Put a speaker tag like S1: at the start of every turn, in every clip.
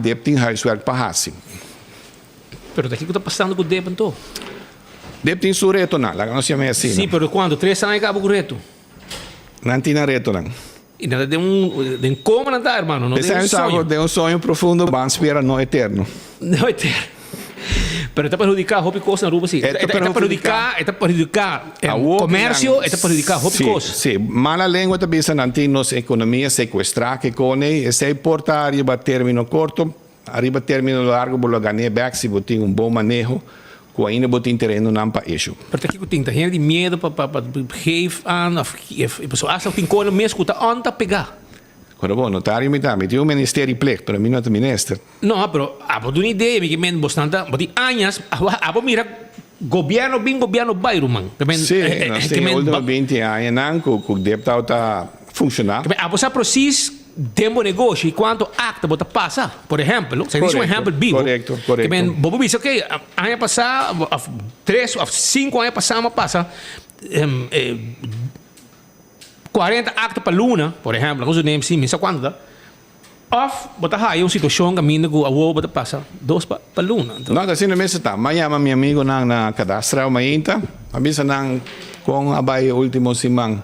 S1: Dip tin huiswerk pa hasi.
S2: Pero ta kiko ta pasando ku Dip anto?
S1: Dip tin su retonan, laga nos yama e asina.
S2: Sí, pero kuantu? Tres aña kaba ku reto?
S1: Nan tin nan retonan.
S2: I nan ta den un, den koma nan ta, hermano, no den un soño.
S1: Den un soño profundo, ban spera no eterno.
S2: No eterno. Pero e ta perhudiká hopi kos na Aruba si. E ta perhudiká, e ta perhudiká komersio, e ta perhudiká hopi kos.
S1: Si, mala lengua ta bisa nan tin nos ekonomia sekuestrá ke kone, esei por ta riba término korto, ariba término largo bo lo gan'é bèk si bo tin un bon maneho ku ainda bo tin terenonan pa esho.
S2: Pero ta kiko tin? Ta hende di miedu pa pa geef aan òf pasobra asta tin kone mes ku ta on ta pegá.
S1: Ora bo, notario mi ta, mi tin un ministerie plicht, pero mi no ta minister.
S2: No, pero abo duna idea, mi ke men bosnan ta, bo tin añas, abo mira gobierno bin, gobierno bai, ruman. Ke men,
S1: Sí, nos tin e ultimo binti añanan ku ku diptado ta funshoná.
S2: Ke men abo sa precies den bo negoshi kuantu akta bo ta pasa, por ehèmpel, sa dici un ehèmpel bibu.
S1: Korekto, korekto.
S2: Ke men bo por bisa, oke, aña pasá, òf tres òf sinku aña pasá mi a pasa 40 akta pa luna, por ehèmpel, nos neem si, mi sa kuantu ta. Òf bo ta haya un situashon kaminda ku awor bo ta pasa dos pa pa luna.
S1: No, ta asina mester ta. M'a yama mi amigonan na Kadastra mainta, m'a bisa nan kon a bai e ultimo siman.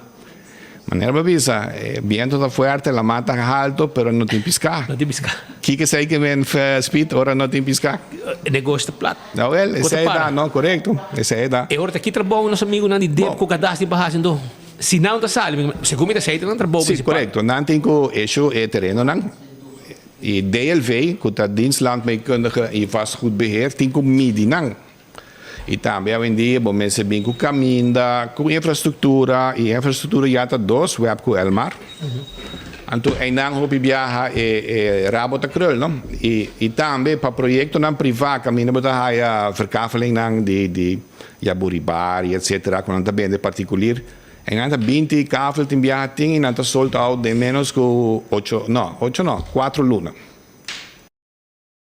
S1: Manera bo a bisa, e biento ta fuerte, lamá ta halto, pero no tin piská.
S2: No tin piská.
S1: Kiko esei ke men speed ora no tin piská?
S2: E negoshi ta plat.
S1: Awel, esei ta, no, korekto, esei ta.
S2: E ora ta ki trabou nos amigunan di dep ku Kadastra tin pa hasi anto? Si nan ta sali, segun mi ta sei ta nan trabou
S1: Sí,
S2: principal.
S1: korekto. Nan tin ku esho e terenonan. I DLV, ku ta Dienst Landmeetkundige i Vastgoedbeheer, tin ku midi nan. I tambe awendia bo mester bin ku kaminda, ku infrastruktura, i infrastruktura ya ta dos, web ku Elmar. Anto einan hopi biaha e e rabo ta krul, no? I i tambe pa proyektonan privá kaminda bo ta haya verkavelingnan di di Yaburibari etcetera ku nan ta bende partikulir en nan ta binti kafel tin biaha tin i nan ta sold out den menos ku ocho no ocho no kuatro luna.